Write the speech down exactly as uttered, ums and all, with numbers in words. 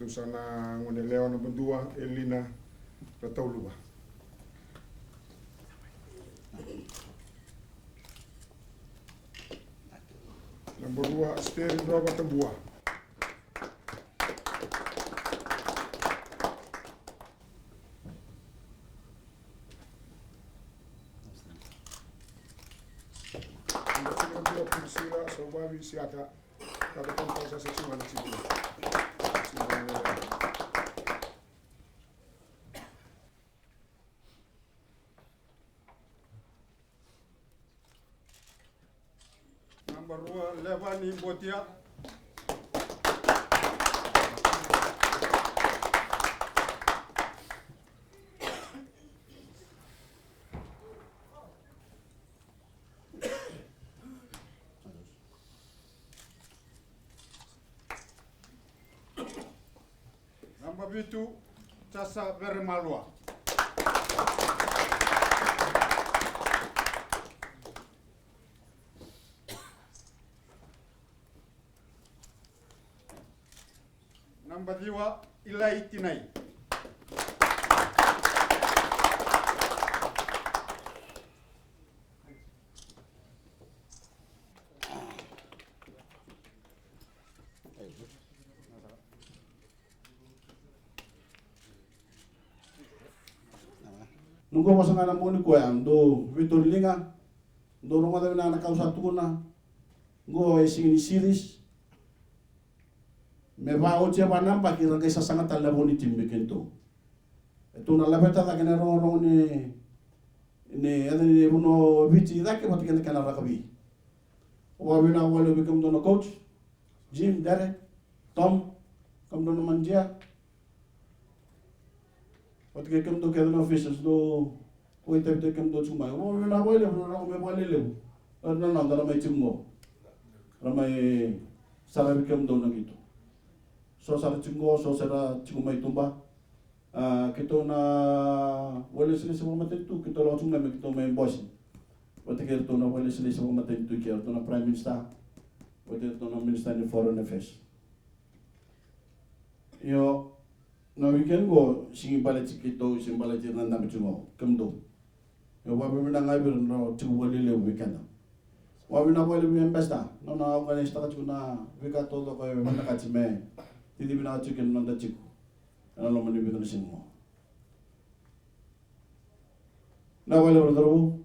Sa na gone yalewa naba dua, Elina Ratauluva. Naba rua, Steri Drova Tabua. Naba tini, Priscilla Sauvavi Siata. Ka ka tau sa sa tiko na tiko. Naba rua, Levani Botia. Naba vitu, Jasa Veremalua. Naba ciwa, Ilai Tinai. Noqu vosa ga na moni koya, dou veitoliliga, dou rogoca vinaka na ka au sa tukuna. Qo e sigi ni series. Me va oti e va na yabaki ra qai sasaga tale na vo ni timi me keitou. E tou na laveta cake na rogorogo ni, ni yaca ni vanua o Viti cake vata kei na kena rakavi. Au vakavinavinaka vakalevu vei kemudou na coach, Jim, Derek, Tom, kemudou na manager. Vata kei kemudou kece na officials, dou vakaitavitaki kemudou tiko mai. Au vakavinavinaka vakalevu, na lako mai vakalelevu. Era na noda ra mai tiko qo. Ra mai saravi kemudou na qito. So sara tiko qo, so sara tiko mai tuba. A, keitou na vakailesilesi vakamatanitu, keitou lako tiko mai me keitou mai bosi. Vata kei iratou na vakailesilesi vakamatanitu, kei iratou na Prime Minister. Vata kei iratou na Minister ni Foreign Affairs. Io, na weekend qo, sigi baleti keitou, sigi baleti ira na dabe tiko qo, kemudou. Io, vakavinavinaka ga vei ira na tiko vakalelevu vei keda. Vakavinavinaka vakalevu vei Ambassador, nona organise-taka tiko na veika taucoko e vinakati me cici vinaka tiko kina na noda tiko ena loma ni vica na siga qo. Vinaka vakalevu na cauravou,